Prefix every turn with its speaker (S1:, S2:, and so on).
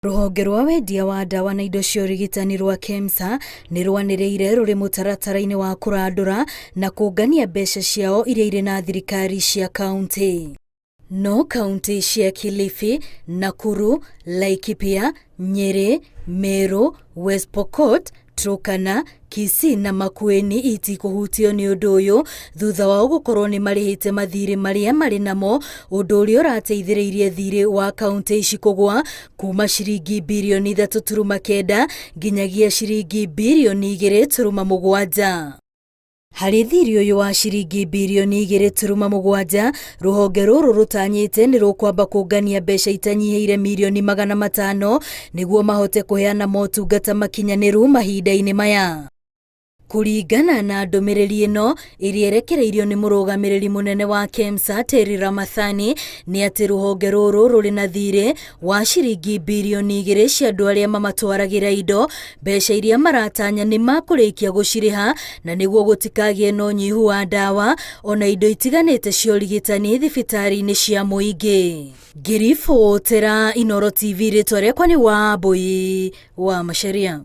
S1: Rũhonge rwa wendia wa ndawa na indo cia ũrigitani rwa KEMSA nĩ rwanĩrĩire rũrĩ mũtaratara-inĩ wa kũrandũra na kũngania mbeca ciao iria irĩ na thirikari cia kauntĩ. No kauntĩ cia Kilifi, Nakuru, Laikipia, Nyeri, Meru, West Pokot, Turkana, Kisii na Makueni itikũhutio nĩ ũndũ ũyũ thutha wao gũkorwo nĩ marĩhĩte mathirĩ marĩa marĩ namo, ũndũ ũrĩa ũrateithĩrĩirie thirĩ wa kauntĩ ici kũgwa kuma ciringi birioni 3.9 nginyagia ciringi birioni 2.7. Harĩ thirĩ ũyũ wa ciringi birioni 2.7, rũhonge rũrũ rũtanyĩte nĩ rũkwamba kũngania mbeca itanyihĩire mirioni 500 nĩguo mahote kũheana motungata makinyanĩru mahinda-inĩ maya. Kũringana na ndũmĩrĩri ĩno ĩrĩa ĩrekereirio nĩ mũrũgamĩrĩri mũnene wa KEMSA Terry Ramathani nĩ atĩ rũhonge rũrũ rũrĩ na thirĩ wa ciringi birioni 2 cia andũ arĩa mamatwaragĩra indo, mbeca iria maratanya nĩ makũrĩkia gũcirĩha na nĩguo gũtikagĩe na ũnyihu wa ndawa ona indo itiganĩte cia ũrigitani thibitarĩ-inĩ cia mũingĩ. Ngĩribotera Inooro TV, rĩtwa rĩakwa nĩ Wambui wa Macharia.